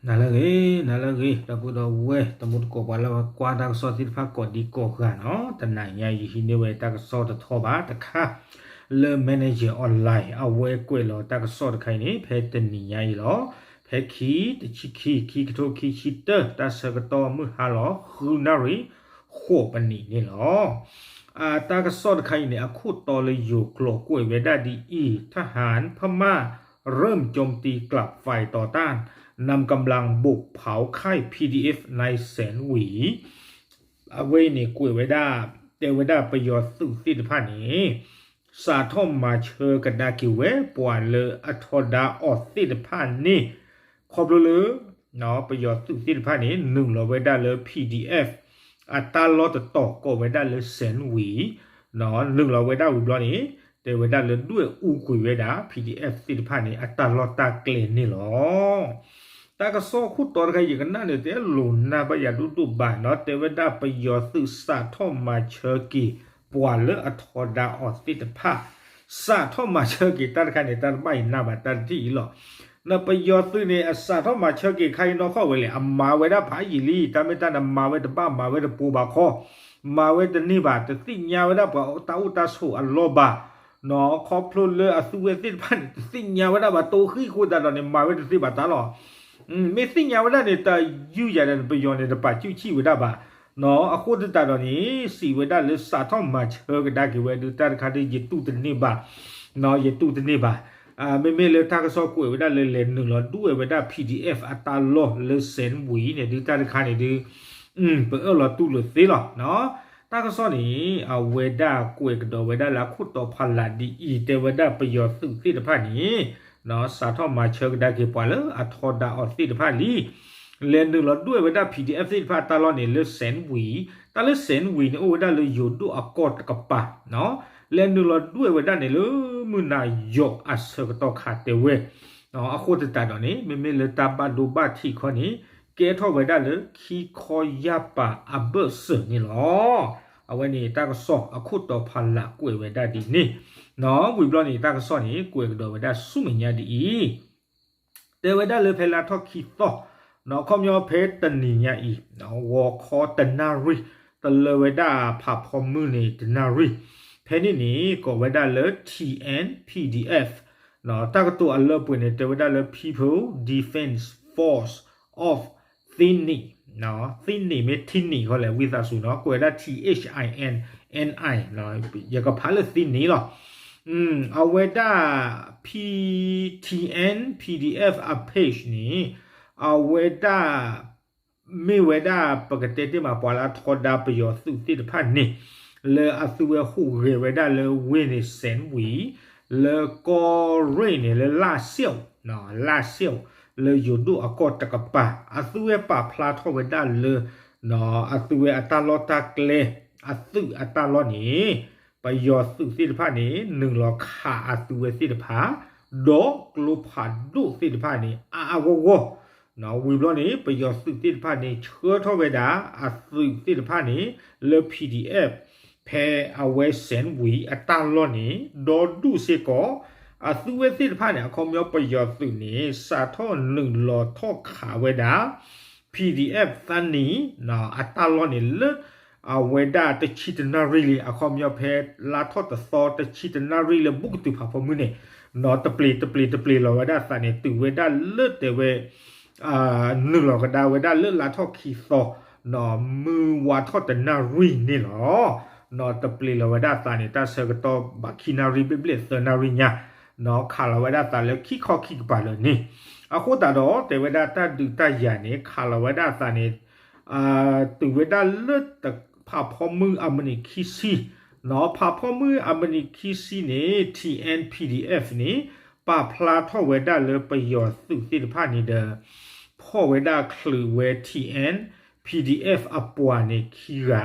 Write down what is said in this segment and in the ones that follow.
နၤလၢအဂ့ၤ, နၤလၢအဂ့ၤ, ဒီပုၢ်ဒီဝဲၢ် တံၤသကိးပှၤလၢကွၢ်တၢ်ကစီၣ်သ့ၣ်တဖၣ်ကိးဒံကိးဂၤနီၤ, တနၤညါယဟံးန့ၢ်ဝဲတၢ်ကစီၣ်တထီဘၣ်တခါ လၢ Manager Online အဝဲကွဲးလီၤတၢ်ကစီၣ်တခါအံၤန့ၣ် ဖဲတနံၤညါအံၤလီၤ. ဖဲခံ တဆံခံ ခံကထိခံဆံတၢ တၢ်ဆၢကတီၢ်မုၢ်ဟါလီၤ ဃုနၣ်ရံၣ် ဃိးပနံးန့ၣ်လီၤ. တၢ်ကစီၣ်တခါအံၤန့ၣ် အခိၣ်တီလၢယိၤကျိာ်ကွဲးဝဲဒၣ်ဒ်အံၤ, ทหารพม่า เริ่มโจมตีกลับฝ่ายต่อต้าน นำกำลังบุกเผาค่าย พีดีเอฟ ในแสนหวี အဝဲအံၤန့ၣ်ကွဲးဝဲဒၣ်, တဲဝဲဒၣ်ပယီၤသုးသ့ၣ်တဖၣ်န့ၣ် စးထီၣ်မၤဆၢကဒါက့ၤဝဲ ပှၤလၢအထီဒါအီၤသ့ၣ်တဖၣ်န့ၣ်, ခီဖျိလၢ ပယီၤသုးသ့ၣ်တဖၣ်န့ၣ် နုာ်လီၤဝဲဒၣ်လၢ PDF အတၢ်လီၢ်တတီၤကိးဝဲဒၣ်လၢ แสนหวี နုာ်လီၤဝဲဒၣ်ဝံၤဘျီန့ၣ် တဲဝဲဒၣ်လၢဒွဲၣ်အူကွံာ်ဝဲဒၣ် PDF သ့ၣ်တဖၣ်န့ၣ် အတၢ်လီၢ်တၢ်ကျဲန့ၣ်လီၤ. တၢ်ကစီၣ်ခိၣ်တီတခါ ယကနၣ်န့ၣ် တအဲၣ်လိာ်နၢ်ဘၣ်ယၤဒိၣ်ဒိၣ်ဘၣ်နီၤ, တဲဝဲဒၣ်ပယီၤသုးစးထီၣ်မၤဆၢက့ၤ ပှၤလၢအထီဒါအီၤသ့ၣ်တဖၣ်, စးထီၣ်မၤဆၢက့ၤတၢ်တခါန့ၣ် တၢ်တဘၣ်အံၤနၢ်ဘၣ်တၢ်တထံၣ်အံၤလီၤ. နပယီၤသုးန့ၣ် အစးထီၣ်မၤဆၢက့ၤခါအံၤနီၢ်ခီၣ်ဝဲလဲၣ်, အမၤဝဲဒၣ်ဖးယံာ်လံ, တၢ်မ့ၢ်တၢ်န့ၣ် မၤဝဲတဘၣ် မၤဝဲတပိၤဘၣ်ခီ, မၤဝဲတန့ၢ်ဘၣ်, တသ့ၣ်ညါဝဲဒၣ်ပှၤတၢ်အိၣ်တၢ်ဆိးအလီၢ်ဘၣ် နီၤ, ခီဖျိလၢအသုဝဲသ့ၣ်တဖၣ်န့ၣ် တသ့ၣ်ညါဝဲဒၣ်ဘၣ် တိၢ်ဃံၣ်အဃိသတးဒီးန့ၣ် မၤဝဲတသ့ဘၣ်တၢ်လီၤ. မ့ၢ်သ့ၣ်ညါဝဲဒၣ်န့ၣ် တၢ်ယုၢ်ယၤဒီး ပယီၤန့ၣ် တပာ်ကူၣ်ဆံၣ်ဝဲဒၣ်ဘၣ်, နီၤ, အဃိသတးဒီးန့ၣ် စံးဝဲဒၣ်လၢစးထီၣ်မၤဆၢကဒါက့ၤဝဲဒုး တၢ်တခါဒုး ယတူၢ်တန့ၢ်ဘၣ်, နီၤ, ယတူၢ်တန့ၢ်ဘၣ်. မ့မ့ၢ်လၢတၢ်ကစီၣ်ကွဲးဝဲဒၣ်လၢလဲၤနုာ်လီၤဒွဲၣ်ဝဲဒၣ် PDF အတၢ်လီၢ်လၢ แสนหวี န့ၣ်ဒုး တၢ်တခါန့ၣ်ဒုး ပအၢၣ်လီၤတူၢ်လိာ်သ့လီၤ. တၢ်ကစီၣ်န့ၣ် အဝဲဒၣ်ကွဲးကဒီးဝဲဒၣ်လၢအခိၣ်တီဖီလာ်ဒ်အံၤ, တဲဝဲဒၣ်ပယီၤသုးသ့ၣ်တဖၣ်န့ၣ် စးထီၣ်မၤဆၢကဒါက့ၤပှၤလၢအထီဒါအီၤသ့ၣ်တဖၣ်လံ. လဲၤနုာ်လီၤဒွဲၣ်ဝဲဒၣ် PDF သ့ၣ်တဖၣ်အတၢ်လီၢ်န့ၣ်လၢ แสนหวี, တၢ်လၢ แสนหวี န့ၣ် အိၣ်ဝဲဒၣ်လၢယိၤဒိၣ်အကီၢ်တကပၤ, လဲၤနုာ်လီၤဒွဲၣ်ဝဲဒၣ်န့ၣ်လၢ မုၢ်နၤယီၤအဆၢကတီၢ်ခါတဲဝဲ အဃိသတးဒီးန့ၣ် မ့မ့ၢ်လၢတၢ်ဘၣ်ဒိဘၣ်ထံးခီန့ၣ် ကဲထီၣ်ဝဲဒၣ်လၢခံခီယၢ်ပၤအဘၢၣ်စၢၤန့ၣ်လီၤ. အဝဲန့ၣ်တၢ်ကစီၣ်အခိၣ်တီဖီလာ်ကွဲးဝဲဒၣ်ဒ်န့ၣ်, ဝံၤဘျီန့ၣ် တၢ်ကစီၣ်န့ၣ် ကွဲးကဒီးဝဲဒၣ်ဆူမဲာ်ညါဒ်အံၤ, တဲဝဲဒၣ်လၢဖဲလါထီၣ်ခံသီ, နီၤ, ခီပညီဖဲတနံၤညါအံၤ, ဂီၤခီတနၣ်ရံၣ်, တလၢဝဲဒၣ်ဖးဖီမုၢ်န့ၣ်တနၣ်ရံၣ်, ဖဲန့ၣ်န့ၣ် ကိးဝဲဒၣ်လၢ ထံၣ်အဲၣ် ပီၣ်ဒံၣ်အဲၣ် တၢ်ကတိၤအလၢပှဲၤန့ၣ် တဲဝဲဒၣ်လၢ People Defense Force of Thini, Thini မ့ၢ် Thini ခီလဲၣ် ဝံသးစူၤနီၤ, ကွဲးဝဲဒၣ် T H I N N I, ယကဖးလၢ Thini လီၤ. အဝဲဒၣ် P T N P D F အ page န့ၣ် အဝဲဒၣ် မ့ၢ်ဝဲဒၣ်ပကတဲတ့ၢ်မး ပှၤလၢအထီဒါပယီၤသုးသ့ၣ်တဖၣ်န့ၣ် လၢအသုဝဲဟူးဂဲၤဝဲဒၣ်လၢဝ့ၢ်န့ၣ် แสนหวี လၢကီၢ်ရ့ၣ်န့ၣ် လၢလၣ်စဲၣ်, လၣ်စဲၣ် လၢယိၤဒိၣ်အကီၢ်တကပၤ အသုဝဲပာ်ဖျါထီၣ်ဝဲဒၣ်လၢ အသုဝဲအတၢ်လီၢ်တၢ်ကျဲ အသုးအတၢ်လီၢ်န့ၣ် ပယီၤသုးသ့ၣ်တဖၣ်န့ၣ် နုာ်လီၤခးအသုဝဲသ့ၣ်တဖၣ် ဒီးကျိဖးဒိၣ်သ့ၣ်တဖၣ်န့ၣ် အါအါဂီၢ်ဂီၢ် ဝံၤဘျီန့ၣ် ပယီၤသုးသ့ၣ်တဖၣ်န့ၣ် ဆှၢထီၣ်ဝဲဒၣ်အသုးသ့ၣ်တဖၣ်န့ၣ် လၢ P D F ဖဲအဝဲ แสนหวี အတၢ်လီၢ်န့ၣ် ဒီဒူၣ်စ့ၢ်ကီး အသုဝဲသ့ၣ်တဖၣ်န့ၣ် အခီပညီပယီၤသုးန့ၣ် စးထီၣ်နုာ်လီၤထီၣ်ခးဝဲဒၣ် P D F သၣ်နံၣ် အတၢ်လီၢ်န့ၣ်လၢ အဝဲဒၣ်တဆံတနၣ်ရံၣ်လံ အခီပညီဖဲလါထီၣ်တသီတဆံတနၣ်ရံၣ်လၢဘူးကတုၤဖးဖီမုၢ်န့ၣ် နီၤ တပျ့ၤတပျ့ၤတပျ့ၤလီၤဝဲဒၣ်အသးန့ၣ် တုၤဝဲဒၣ်လၢတဲဝဲ နုာ်လီၤကဒါဝဲဒၣ်လၢလါထီၣ်ခံသီ နီၤ မုၢ်ဝါထီၣ်တနၣ်ရံၣ်န့ၣ်လီၤ. နီၤ တပျ့ၤလီၤဝဲဒၣ်အသးန့ၣ် တၢ်ဆၢကတီၢ်ဘၣ်ခံနၣ်ရံၣ်ဘျဲၣ်ဘျဲၣ်သၢနၣ်ရံၣ်ညါ နီၤ ခးလီၤဝဲဒၣ်အသးလၢခံခီခံကပၤလၢာ်န့ၣ် အဃိသတးဒီး တဲဝဲဒၣ်တၢ်ဒုးတၢ်ယၤန့ၣ် ခးလီၤဝဲဒၣ်အသးန့ၣ် တုၤဝဲဒၣ်လၢဖးဖီမုၢ်အမံးနံးခံဆံ နီၤ ဖးဖီမုၢ်အမံးနံးခံဆံန့ၣ် T N P D F န့ၣ် ပာ်ဖျါထီၣ်ဝဲဒၣ်လၢပယီၤသုးသ့ၣ်တဖၣ်န့ၣ်ဒီး ဖီၣ်ဝဲဒၣ်ချုးဝဲ T N P D F အပှၤန့ၣ်ခံဂၤ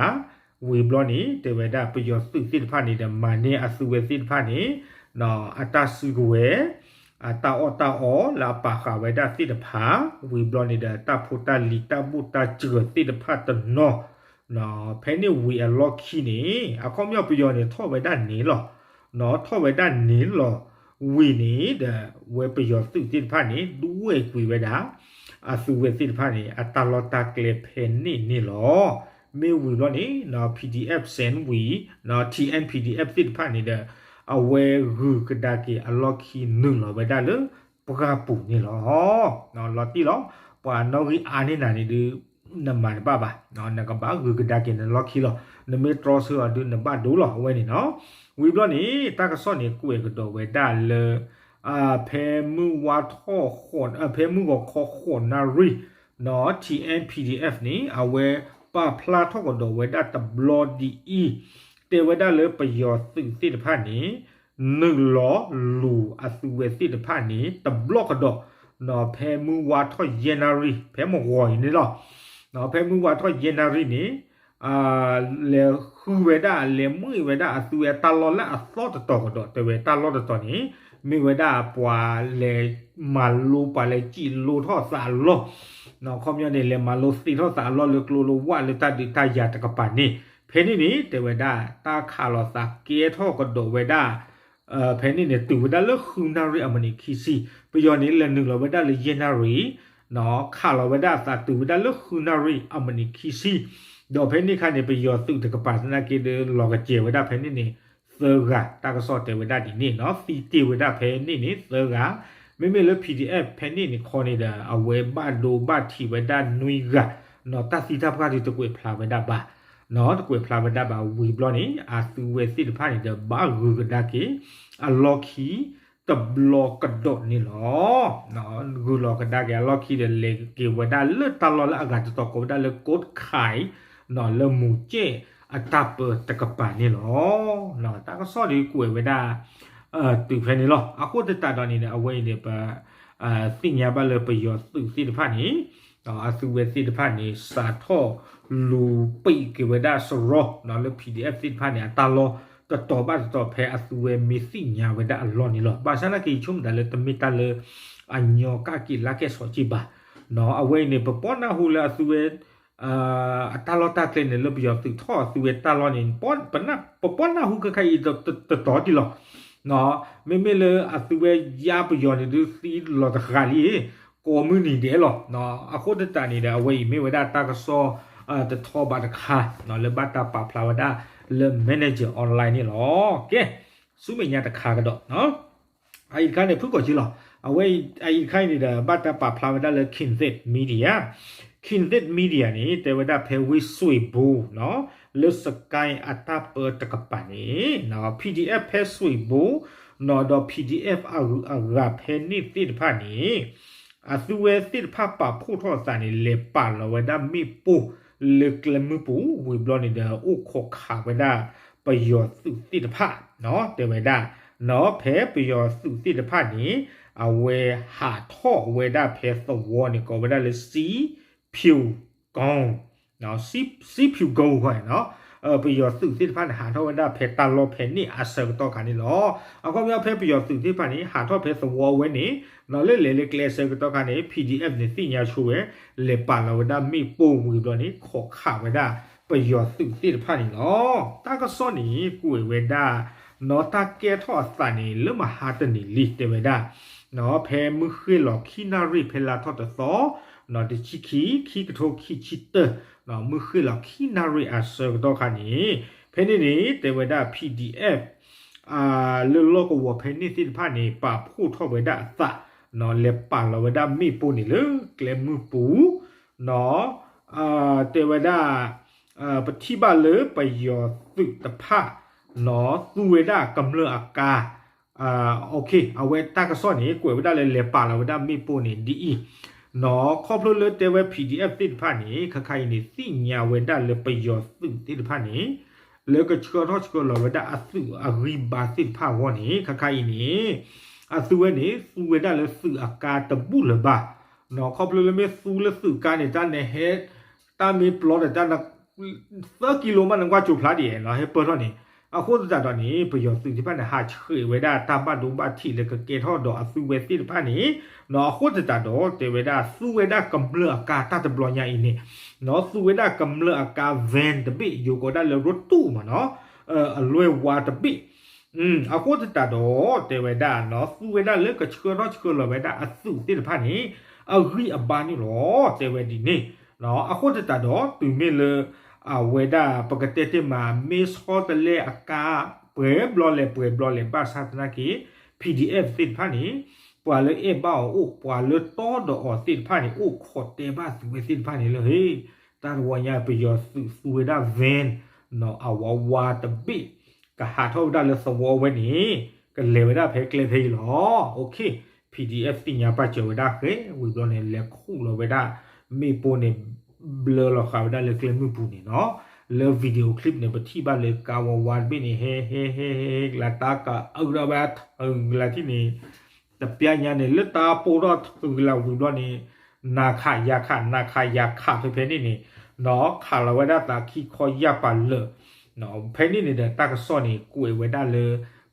ဝံၤဘျီန့ၣ် တဲဝဲဒၣ်ပယီၤသုးသ့ၣ်တဖၣ်န့ၣ်ဒီး မၤန့ၢ်အသုဝဲသ့ၣ်တဖၣ်န့ၣ် အတၢ်စုကဝဲၤ အတၢ်အီၣ်တၢ်အီလၢအပာ်ဃာ်ဝဲဒၣ်သ့ၣ်တဖၣ် ဝံၤဘျီန့ၣ်ဒီး တၢ်ဖိတၢ်လံၤတၢ်ဘူၣ်တၢ်စှၢၤသ့ၣ်တဖၣ်တနီၤ ဖဲန့ၣ်ဝံၤအလီၢ်ခံန့ၣ် အခီပညီပယီၤန့ၣ် ထီၣ်ဝဲဒၣ်န့ၣ်လီၤ. နီၤ ထီၣ်ဝဲဒၣ်န့ၣ်လီၤ ဝံၤန့ၣ်ဒီး ဝဲပယီၤသုးသ့ၣ်တဖၣ်န့ၣ် ဒွဲၣ်ကွံာ်ဝဲဒၣ် အသုဝဲသ့ၣ်တဖၣ်န့ၣ် အတၢ်လီၢ်တၢ်ကျဲဖဲန့ၣ်န့ၣ်လီၤ. မ့ၢ်ဝံၤဘျီန့ၣ် P D F စဲးဝံၤ T N P D F သ့ၣ်တဖၣ်န့ၣ်ဒီး အဝဲဂုၤကဒါက့ၤအလီၢ်ခံနုာ်လီၤဝဲဒၣ်လၢပှၢ်ပူၤန့ၣ်လီၤ. လီၤတံၢ်လီၤ ပှၤနီၣ်ဂံၢ်အါန့ၢ်နၤန့ၣ်ဒုး နမၤတဘၣ်ဘၣ်, နကဘၣ်ဂုၤကဒါက့ၤနလီၢ်ခံလီၤ. နမ့ၢ်တြီဆၢအီၤဒုးနဘၣ်ဒိလီၤ အဝဲန့ၣ်နီၤ. ဝံၤဘျီန့ၣ် တၢ်ကစီၣ်န့ၣ်ကွဲးကဒီးဝဲဒၣ်လၢ ဖဲမုၢ်ဝါထီၣ် ဖဲမုၢ်ဂီၤခီဃိးနၣ်ရံၣ်နီၤ T N P D F န့ၣ် အဝဲပာ်ဖျါထီၣ်ကဒီးဝဲဒၣ်တဘျီဒ်အံၤ, တဲဝဲဒၣ်လၢပယီၤသုးသ့ၣ်တဖၣ်န့ၣ် နုာ်လီၤလူၤအသုဝဲသ့ၣ်တဖၣ်န့ၣ် တဘျီကဒီးနီၤ ဖဲမုၢ်ဝါထီၣ်ယဲၢ်နၣ်ရံၣ် ဖဲမုၢ်ဂီၤအံၤန့ၣ်လီၤ. ဖဲမုၢ်ဝါထီၣ်ယဲၢ်နၣ်ရံၣ်န့ၣ် လဲၤဃုဝဲဒၣ် လဲၤမ့ၢ်ဝဲဒၣ်အသုဝဲတၢ်လီၢ်လၢအသီတတီၤကဒီး တဲဝဲတၢ်လီၢ်တတီၤန့ၣ် မ့ၢ်ဝဲဒၣ်ပှၤလဲၤမၤလိပှၤလဲၤစံၣ်လိထီၣ်သးအလီၢ်, ခီပညီန့ၣ် လဲၤမၤလိသ့ထီၣ်သးအလီၢ်လၢကျိလၢဝၣ်လၢတၢ်ဒုးတၢ်ယၤတကပၤန့ၣ်, ဖဲန့ၣ်န့ၣ် တဲဝဲဒၣ် တၢ်ခးလီၤသးကဲထီၣ်ကဒီးဝဲဒၣ် ဖဲန့ၣ်န့ၣ် တုၤဝဲဒၣ်လၢဃုနၣ်ရံၣ်အမံးနံးခံဆံ, ပယီၤန့ၣ်လဲၤနုာ်လီၤဝဲဒၣ်လၢယဲၢ်နၣ်ရံၣ် ခးလီၤဝဲဒၣ်အသးတုၤဝဲဒၣ်လၢဃုနၣ်ရံၣ်အမံးနံးခံဆံ, ဒီးဖဲန့ၣ်အခါန့ၣ် ပယီၤသုးတကပၤသနာ်က့ဒီးလီၤကစဲၤဝဲဒၣ်ဖဲန့ၣ်န့ၣ် သၢဂၤ, တၢ်ကစီၣ်တဲဝဲဒၣ်ဒ်န့ၣ်နီၤ, သံတ့ၢ်ဝဲဒၣ်ဖဲန့ၣ်န့ၣ်သၢဂၤ, မ့မ့ၢ်လၢ P D F ဖဲန့ၣ်န့ၣ်ခီန့ၣ်ဒီး အဝဲဘၣ်ဒိဘၣ်ထံးဝဲဒၣ်နွံဂၤ, နီၤ တၢ်သံတၢ်ပှၢ်ဒုးတကွဲးဖျါဝဲဒၣ်ဘၣ် နီၤ တကွဲးဖျါဝဲဒၣ်ဘၣ်ဝံၤဘျီန့ၣ် အသုဝဲသ့ၣ်တဖၣ်န့ၣ်ဒီးဘၣ်ဂုၤကဒါက့ၤ အလီၢ်ခံ တဘျီကဒီးန့ၣ်လီၤ. ဂုၤလီၤကဒါက့ၤအလီၢ်ခံဒီးလဲၤက့ၤဝဲဒၣ်လၢတၢ်လီၢ်လၢအဂၤတတီၤကိးဝဲဒၣ်လၢကိးတခါအံၤ နီၤ လၢမူၤကဲၣ်အတၢ်ပၢတကပၤန့ၣ်လီၤ. တၢ်ကစီၣ်ဒုးကွဲးဝဲဒၣ် တုၤဖဲန့ၣ်လီၤ. အဃိသတးဒီးန့ၣ်ဒီး အဝဲအံၤန့ၣ် ပ သ့ၣ်ညါဘၣ်လၢပယီၤသုးသ့ၣ်တဖၣ်န့ၣ် အသုဝဲသ့ၣ်တဖၣ်န့ၣ် စးထီၣ်လူၤပံးက့ၤဝဲဒၣ်စရီ နီၤ လၢ P D F သ့ၣ်တဖၣ်န့ၣ် အတၢ်လီၢ်တတီၤဘၣ်တတီၤ ဖဲအသုဝဲမ့ၢ်သ့ၣ်ညါဝဲဒၣ်အလီၢ်န့ၣ်လီၤ. ဘၣ်ဆၣ်သနာ်က့ ယဆိကမိၣ်သးလၢတမ့ၢ်တၢ်လၢ အညီကၣ်က့ၤလၢကဲၣ်ဆိးက့ဘၣ် နီၤ အဝဲအံၤန့ၣ် ပပီၢ်နၢ်ဟူလၢအသုဝဲ အတၢ်လီၢ်တၢ်ကျဲန့ၣ် လၢပယီၤသုးထီၣ်အသုဝဲတၢ်လီၢ်န့ၣ် ပပီၢ်နၢ်ဟူခဲခါအံၤတတီၤဒံးလီၤ. နီၤ မ့မ့ၢ်လၢအသုဝဲယါပယီၤန့ၣ်ဒုးသံလီၤတဃာ်လံ ကိးမုၢ်နံၤဒဲးလီၤ. နီၤ အဃိသတးန့ၣ်ဒီး အဝဲအံၤမ့ၢ်ဝဲဒၣ်တၢ်ကစီၣ် တထီဘၣ်တခါ နီၤ လၢဘၣ်တၢ်ပာ်ဖျါဝဲဒၣ်လၢ Manager Online န့ၣ်လီၤ. ကဲ ဆူမဲာ်ညါတခါကဒီး အအံၤတခါန့ၣ် ဖုၣ်ကိာ်က့လီၤ. အဝဲအံၤတခါအံၤန့ၣ်ဒီး ဘၣ်တၢ်ပာ်ဖျါဝဲဒၣ်လၢ Kindred Media, Kindred Media န့ၣ် တဲဝဲဒၣ်ဖဲဝ့ၢ်စွ့ၣ်ဘိနီၤ လၢစကဲအတၢ်ပၢတကပၤန့ၣ် PDF ဖဲစွ့ၣ်ဘိနီၤ ဒီး PDF အဂုၤအဂၤဖဲန့ၣ်သ့ၣ်တဖၣ်န့ၣ် အသုဝဲသ့ၣ်တဖၣ်ပာ်ဖှိၣ်ထီၣ်အသးန့ၣ် လဲၤပာ်လီၤဝဲဒၣ်မ့ၣ်ပိၢ်လၢကျဲမုၢ်ပူၤ ဝံၤဘျီန့ၣ်ဒီး အိၣ်ခိးခးဝဲဒၣ်ပယီၤသုးသ့ၣ်တဖၣ် တဲဝဲဒၣ် နီၤ ဖဲပယီၤသုးသ့ၣ်တဖၣ်န့ၣ် အဝဲဟးထီၣ်ဝဲဒၣ်ဖဲသဝီန့ၣ် ကိးဝဲဒၣ်လၢ စံဖၠူၣ်ကိၣ် စံဖၠူၣ်ကိၣ် ဃီနီၤ ပယီၤသုးသ့ၣ်တဖၣ်န့ၣ် ဟးထီၣ်ဝဲဒၣ်ဖဲတၢ်လီၢ်ဖဲန့ၣ်အဆၢကတီၢ်ခါန့ၣ်လီၤ. အခီပညီဖဲပယီၤသုးသ့ၣ်တဖၣ်န့ၣ် ဟးထီၣ်ဖဲသဝီဝဲန့ၣ် နီၤ လၢလဲၤလၢကျဲအဆၢကတီၢ်ခါန့ၣ် PDF န့ၣ်သ့ၣ်ညါဆိဝဲ လဲၤပာ်လီၤဝဲဒၣ်မ့ၣ်ပိၢ်ဝံၤဘျီန့ၣ် ခိးခးဝဲဒၣ်ပယီၤသုးသ့ၣ်တဖၣ်န့ၣ်လီၤ. တၢ်ကစီၣ်န့ၣ် ကွဲးဝဲဒၣ် နီၤတၢ်ကဲထီၣ်အသးန့ၣ် လၢမဟါတနံၤလံ တဲဝဲဒၣ် နီၤ ဖဲမုၢ်ဃ့ၢ်လီၤခံနၣ်ရံၣ် ဖဲလါထီၣ်တသီ နီၤ တဆံခံ ခံကထိခံဆံတၢ နီၤ မုၢ်ဃ့ၢ်လီၤခံနၣ်ရံၣ်အဆၢကတီၢ်ခါန့ၣ် ဖဲန့ၣ်န့ၣ် တဲဝဲဒၣ် PDF လၢလီၢ်ကဝီၤဖဲန့ၣ်သ့ၣ်တဖၣ်န့ၣ် ပာ်ဖှိၣ်ထီၣ်ဝဲဒၣ်အသး နီၤ လဲၤပာ်လီၤဝဲဒၣ်မ့ၣ်ပိၢ်န့ၣ်လၢကျဲမုၢ်ပူၤ နီၤ တဲဝဲဒၣ် ပထံၣ်ဘၣ်လၢပယီၤသုးတဖၣ် နီၤ သူဝဲဒၣ်ကမျၢၢ်အကါ အဝဲတၢ်ကစီၣ်န့ၣ် ကွဲးဝဲဒၣ်လၢလဲၤပာ်လီၤဝဲဒၣ်မ့ၣ်ပိၢ်န့ၣ်ဒ်အံၤ နီၤ ခီဖျိလၢတဲဝဲ PDF သ့ၣ်တဖၣ်န့ၣ် ခါခါအံၤန့ၣ် သ့ၣ်ညါဝဲဒၣ်လၢပယီၤသုးသ့ၣ်တဖၣ်န့ၣ် လၢကဆှၢထီၣ်ဆှၢလီၤဝဲဒၣ်အသုးအဂံၢ်ဘါသ့ၣ်တဖၣ်အဂီၢ်န့ၣ် ခါခါအံၤန့ၣ် အသုဝဲန့ၣ် သူဝဲဒၣ်လၢသုးအကါတဘူၣ်လၢၤဘၣ် နီၤ ခီဖျိလၢမ့ၢ်သူလၢသုးကါန့ၣ် တၢ်နဟဲ တၢ်မ့ၢ်ပျီဒီးတၢ် သၢကံလိမး နကွၢ်ကၠိဖျါဒ်နီၤ ဟဲပၢၢ်ထီၣ်န့ၣ် အဃိသတးဒီးန့ၣ် ပယီၤသုးသ့ၣ်တဖၣ်န့ၣ် ဟးဆှဲးဝဲဒၣ်တၢ်ဘၣ်ဒိဘၣ်ထံးလၢကကဲထီၣ်ဒီးအသုဝဲသ့ၣ်တဖၣ်န့ၣ် နီၤ အဃိသတးဒီး တဲဝဲဒၣ်သူဝဲဒၣ်ကမျၢၢ်အကါတၢ်တဘျီညါအံၤန့ၣ် နီၤ သူဝဲဒၣ်ကမျၢၢ်အကါ van တဘ့ၣ် ယိၤကိးဒၣ်လၢ ရူတူၣ် မးနီၤ အလွဲၢ်ဝါတဘ့ၣ် အဃိသတးဒီး တဲဝဲဒၣ်နီၤ သူဝဲဒၣ်လၢကဆှၢထီၣ်ဆှၢလီၤဝဲဒၣ်အသုးသ့ၣ်တဖၣ်န့ၣ် အဂံၢ်အဘါန့ၣ်လီၤ တဲဝဲဒ်န့ၣ်. အဃိသတးဒီး တုၤမ့ၢ်လၢ အဝဲဒၣ်ပကတဲတ့ၢ်မး မ့ၢ်ဆီတလဲအကါ ပှဲၤဘျီလဲၣ် ပှဲၤဘျီလဲၣ် ဘၣ်ဆၣ်သနာ်က့ PDF သ့ၣ်တဖၣ်န့ၣ် ပှၤလၢအဲၣ်ဘၣ်အီၤအိၣ် ပှၤလၢတီဒီးအီၤသ့ၣ်တဖၣ်န့ၣ် အိၣ်ခိးတဲဘၣ်သုဝဲသ့ၣ်တဖၣ်န့ၣ်လၢ ဟ့ တၢ်တဝီညါ ပယီၤသုးသူဝဲဒၣ် van နီၣ် အဝးဝါတဘ့ၣ် ကဟးထီၣ်ဝဲဒၣ်လၢသဝီဝဲန့ၣ် ကလဲၤဝဲဒၣ်ဖဲကျဲဖဲအံၤလီၤ. OK, PDF သ့ၣ်ညါပာ်စၢၤဝဲဒၣ်ဃဲ ဝံၤဘျီန့ၣ် လဲၤခူၣ်လီၤဝဲဒၣ် မ့ၣ်ပိၢ်န့ၣ် ဘျၢလီၤဃာ်ဝဲဒၣ်လၢကျဲမုၢ်ပူၤန့ၣ်နီၣ်. လၢ video clip န့ၣ် ပထံၣ်ဘၣ်လၢကါဝးဝါတဘ့ၣ်န့ၣ် ဟဲဟဲဟဲဟဲ လၢတၢ်ကအုဒၣ်ဝဲဒၣ်ထုးကလၤထံၣ်န့ၣ် တပျၢ်ညါန့ၣ် လၢတၢ်ပိၢ်ထီၣ်ထုးကလၤဝံၤဘျီန့ၣ် နၤခးယၤခး နၤခးယၤခးဖဲဖဲန့ၣ်န့ၣ် နီၣ်ခးလီၤဝဲဒၣ်သးခံခီယၢ်ပၤလၢာ် ဖဲန့ၣ်န့ၣ်ဒီး တၢ်ကစီၣ်န့ၣ် ကွဲးဝဲဒၣ်လၢ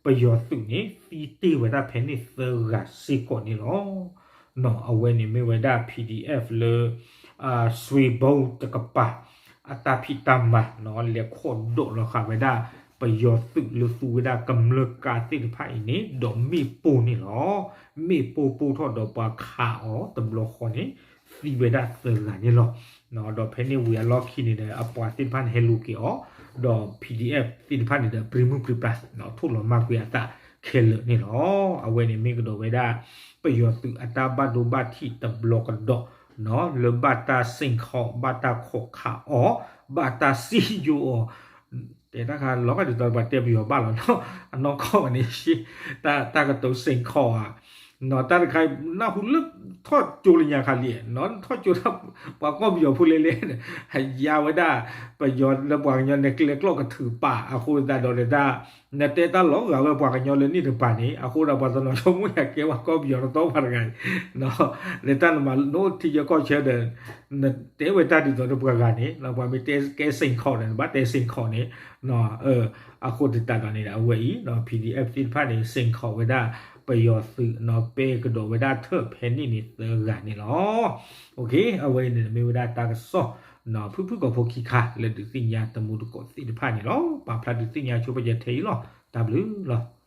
ပယီၤသုးန့ၣ် သံတ့ၢ်ဝဲဒၣ်ဖဲန့ၣ်သၢဂၤစ့ၢ်ကီးန့ၣ်လီၤ. အဝဲန့ၣ်မ့ၢ်ဝဲဒၣ် PDF လၢ စွ့ဘိတကပၤ အတၢ်ဖံးတၢ်မၤ လဲၤခိးဒိးလီၤဃာ်ဝဲဒၣ် ပယီၤသုးလၢသူဝဲဒၣ်ကမျၢၢ်ကါသ့ၣ်တဖၣ်အံၤန့ၣ် ဒီးမ့ၣ်ပိၢ်န့ၣ်လီၤ. မ့ၣ်ပိၢ်ပိၢ်ထီၣ်ဒီးပှၤခးအီၤတဘျီဃီန့ၣ် သံဝဲဒၣ်သၢဂၤန့ၣ်လီၤ. ဒီးဖဲန့ၣ်ဝံၤအလီၢ်ခံန့ၣ်ဒီး အပှၤသ့ၣ်တဖၣ်န့ၣ်ဟဲလူၤက့ၤအီၤ ဒီး PDF သ့ၣ်တဖၣ်န့ၣ်ဒီး ပြံမုၢ်ပြံပြါ ထိၣ်လီၤမၢ်ကွံာ်အသးခဲလၢာ်န့ၣ်လီၤ. အဝဲန့ၣ်မ့ၢ်ကဒီးဝဲဒၣ် ပယီၤသုးအတၢ်ဘၣ်ဒိဘၣ်ထံးတဘျီကဒီး လၢဘၣ်တၢ်စ့ၣ်ခီး ဘၣ်တၢ်ခိးခးအီၤ ဘၣ်တၢ်စံၣ်ယိၤအီၤ တဲတၢ်ခါလီၤဂာ်ဒ်သိးပှၤတဲပယီၤဘၣ်လီၤနီၣ် အနီၢ်ကီၢ်န့ၣ် တၢ်ကတိၤစ့ၣ်ခီးဧါ နီၣ် တၢ်တခါ နၢ်ဟူလၢထီၣ်ကၠိလၢညါခါလံ နီၣ် ထီၣ်ကၠိတၢ် ပှၤကီၢ်ပယီၤဖိလဲၣ်လဲၣ် ဟယါဝဲဒၣ် ပယီၤလၢပှၤကညီန့ၣ် ကျဲကျီၢ်ကထုးပာ် အဃိသတးဒီးတၢ် နတဲတၢ်လီၤဂာ်ဝဲပှၤကညီလၢန့ၣ်တပၤန့ၣ် အဃိဒီးပှၤတနီၤဆိကမိၣ်ယၤကဲပှၤကီၢ်ပယီၤတသီပှၤတဂၤန့ၣ် လၢတၢ်နမၤနအိၣ်ထံယဲၢ်ကီၢ်ဆၢဒီး နတဲဝဲတၢ်ဒ်သိးဒီးပှၤဂၤန့ၣ် ပှၤမ့ၢ်တဲကဲစ့ၣ်ခီးန့ၣ် နဘၣ်တဲစ့ၣ်ခီးန့ၣ် အဃိသတးဒီးန့ၣ် အဝဲအံၤ PDF သ့ၣ်တဖၣ်န့ၣ် စ့ၣ်ခီးဝဲဒၣ် ပယီၤသုးနီၣ် ပဲကဒီးဝဲဒၣ်ထၢၣ်ဖဲန့ၣ်န့ၣ်သၢဂၤန့ၣ်လီၤ. အဝဲအံၤန့ၣ်မ့ၢ်ဝဲဒၣ်တၢ်ကစီၣ် ဖုၣ်ဖုၣ်ကိာ်ဖိခံခါလၢဒုးသ့ၣ်ညါတမူတကိးသ့ၣ်တဖၣ်န့ၣ်လီၤ. ပာ်ဖျါဒုးသ့ၣ်ညါဆိပာ်စၢၤထဲအံၤလီၤ. တၢ်ဘျုးလီၤ.